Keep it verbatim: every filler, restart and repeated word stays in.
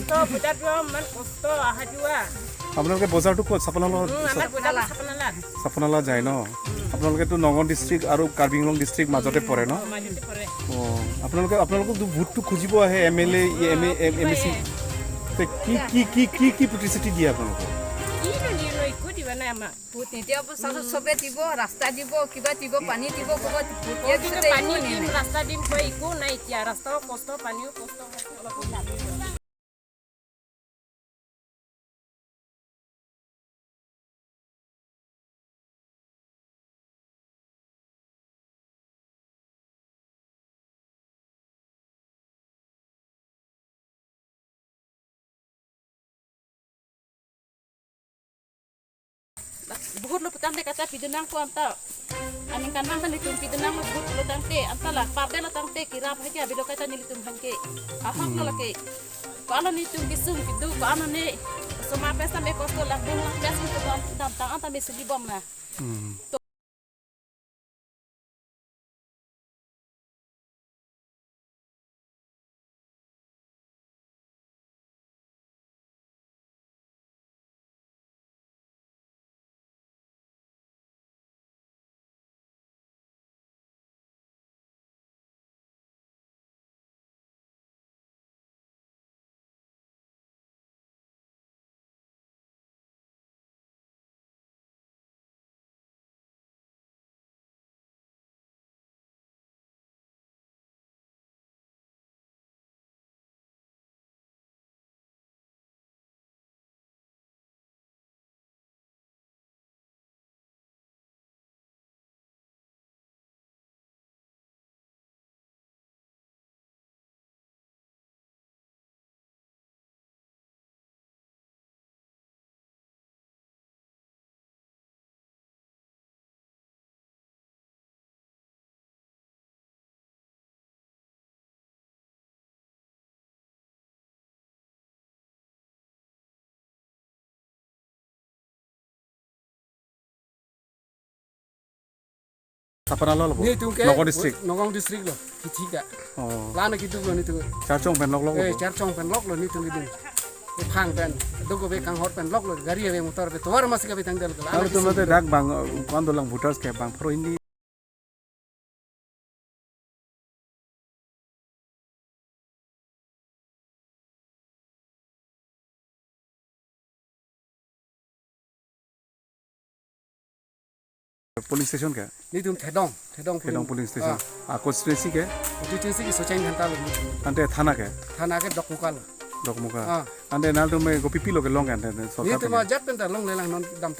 তো বজাৰটো ইমান কষ্ট অহা যোৱা। আপোনালোকে বজাৰটো ক'ত? চাপনালা? উম, আমাৰ বজাৰটো চাপনালাত। চাপনালা যায় ন? আপোনালোকেতো নগাঁও ডিষ্ট্ৰিক্ট আৰু কাৰ্বি আংলং ডিষ্ট্ৰিক্ট মাজতে পৰে ন? অ, মাজতে পৰে। অ, আপোনালোকে, আপোনালোকক তো ভোটটো খুজিব আহে, M L A, M A, M A চি। তে কি, কি, কি, কি, কি প্ৰতিশ্ৰুতি দিয়ে আপোনালোকক? কি নিদিয়ে ন, একো দিব নাই আমাক। ভোট নিদিয়া অৱস্থাত চবে দিব, ৰাস্তা দিব, কিবা দিব, পানী দিব, ক'ব, ভোট দিয়াৰ ভোট দিব, পিছতে পানী একো দিম, নিদিয়ে। ৰাস্তা দিম কয়, একো নাই এতিয়া। ৰাস্তাও কষ্ট, পানীও কষ্ট, অলপ Vote lo putangte kaita pidunang ko anta. Aningkanvang ta nelitum pidunang lo vote lo tangte anta la pape lo tangte kirap hai ke abilo kaita nelitum aphan ke. Ahok lo lake. Ko-an lo nelitum kesung kedo, ko-an lo ne soma pesa me kosto lakh dong lakh pesa kedam tang anta me suli bom na. Hmm. Sapana lo bo? Netum ke Nagaon district. Nagaon district lo. Kithika. Oh. Lana kitu lo netum. Charchong pen lok lok lo. Eh, bo? Charchong pen lok lo netum kitu. Phang pen, dogo be kanghor pen lok lo, gari ave motor ave, tovar masi ka be tangdel ke. Lalu tu mate dak bang, uh, kuan dolang voters ke bang pro hindi. Police station ke? Netum Thedong, Thedong Thedong polling. Polling station. Ah. Ah, constituency ke? Constituency ke Sochain Dhanta lo netum. Ante thana ke? Thana ke Dokmoka lo. Dokmoka. Ah. Ante nangtum me kopi pilo kelong ke ante, ante sorkar netum pen? Ajat pen ta longle lang non dam